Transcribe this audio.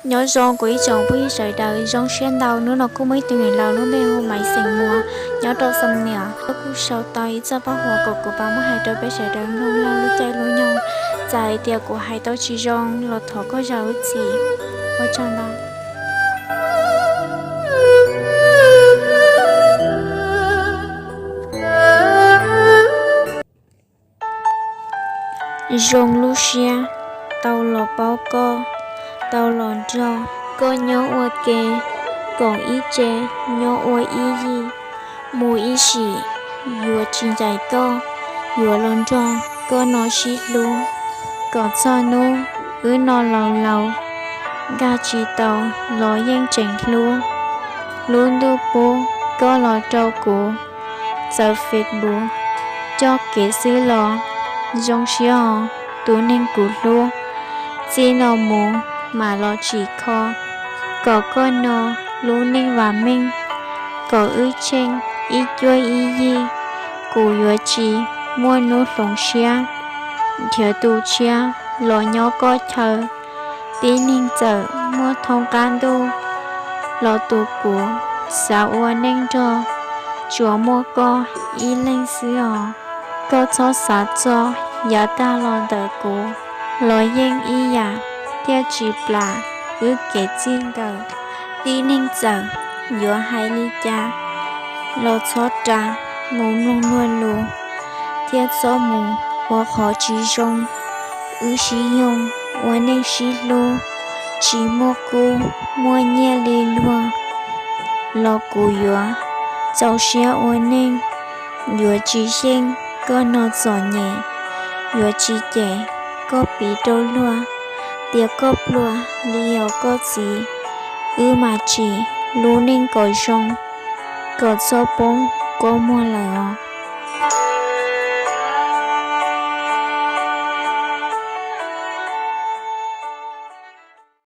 Nyob zoo kuv ib tsoom phooj ywg sawv daws, zoo siab ntau hnub no kuj muaj ib tug niam laus lub npe hu Maiv Xeem Muas nyob rau Xam Niam, kuj sau tau ib txoj paj huam kom kuv pab muab hais rau peb sawv daws mloog lub caij lub nyoog. Txawm hais tias kuv hais tau tsis zoo los thov koj zam lub txim. Ua tsaug ntau. Zoo lub siab tau los paub koj, tau los nrog koj nyob ua ke, koom ib tse nyob ua ib yig, mus ib sim yuav tsis ncaim koj, yuav los nrog koj no sib hlub. Kom txog hnub wb no laus laus, nkag tsis tau los yeej tseem hlub. Lub ntuj pub koj los rau kuv, txawv Facebook coj kev xwb los zoo siab os tus neeg kuv hlub. Txij no mus mam los tsim kho, kom koj no lub neej vam meej, kom wb tsheej ib cuab ib yig. Kuv yuav tsis muaj hnub hloov siab nrhiav tus tshiab los nyob koj chaw. Tib neeg txawm muaj thoob qab ntuj, los tus kuv xav ua neej nrog, tsuas muaj koj ib leeg xwb os. Koj txhob xav txog yav tag los ntawm kuv, los yeej ib yam thiaj tsis plam wb kev txij nkawm. Tib neeg txawm yuav hais li cas los txhob ras mus mloog luag lus, thiab txhob mus ua qhov tsis zoo. Wb sib yoog ua neej sib hlub, tsis muaj kub muaj nyiaj li luag, los kuv yuav txaus siab ua neej. Yuav tsis xyeej koj no txom nyem, yuav tsis cem koj piv rau luag tias koj pluag li os koj txiv. Wb mam tsim lub neej kom zoo, kom txhob poob kua muag lawm os.